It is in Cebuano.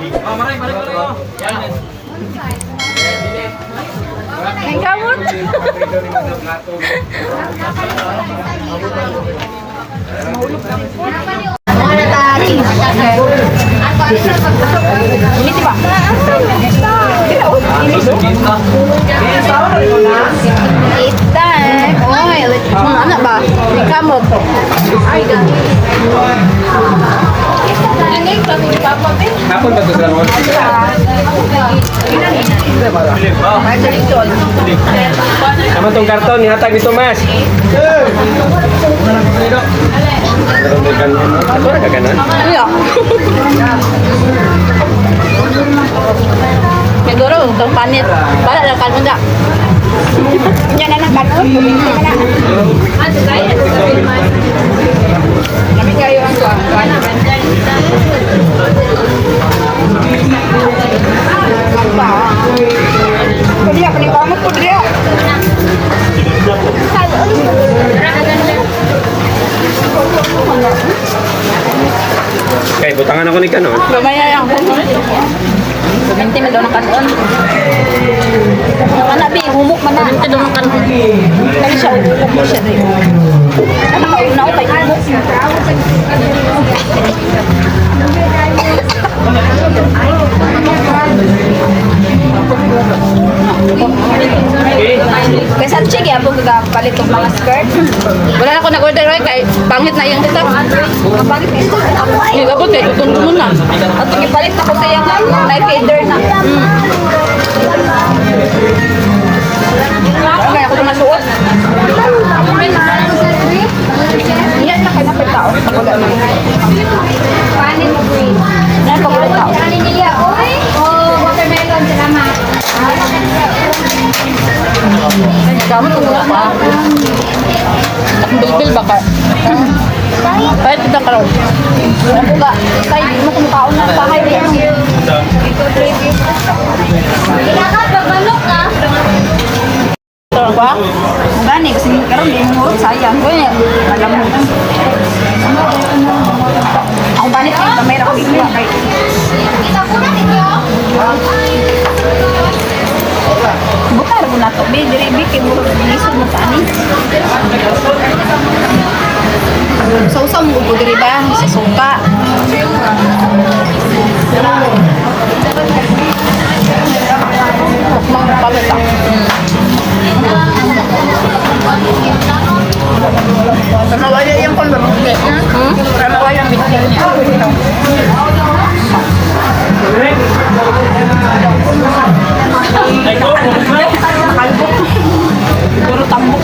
Ang kamot. Init ba? Ita eh. Oy, mga anak ba? May kamot. Ay, gani. Hapon ba ito sa mga? Tama tong karton, nihatag ni Tomas. Ato ra ka ganan? Iya. Siguro, itong panit. Bala lang kanon da. Yan na lang kanon. Bumili ka na. Kami kayo ang kuan. Pwede ya, panikamot po diya. Kay butangan ako ni kanon. Gamay na lang. Buminti man daw ng kanon. Ang anak bi, humok man na. Buminti daw ng kanon. Kaya siya, humok mo siya rin. Ano ka una ko kay humok. Kaya sa chigi, ako gagapalit og mga skirt. Wala na ako nag-order oy kay pangit na iyang stock. Kapalit ito. Gigabot kay tutundo mo na. At gipalit ako sa iyang may feather na. Okay, ako masuot. Yan na kay napay tao. Wala na. Yan pag wala tao. Watermelon, salamat. Damo ko muna pa. Akong bilbil ba ka? Kahit kita karon. Ako ga, kay mo kung kaon na bahay diya. Kailangan babalok ka. Tara ba? Gani kasi karon di mo sayang. Uy, Alam mo. Ako banit kay kamera ko ikuha kay. Kita ko na ninyo. Buta ra na to be diri be kay murag lisod mo sa ani. Sausaw mo ko diri ba sa suka. Mga pamit ah. Mawala yung kon ba? Hmm? Mawala ang bitsin niya. Puro tambok.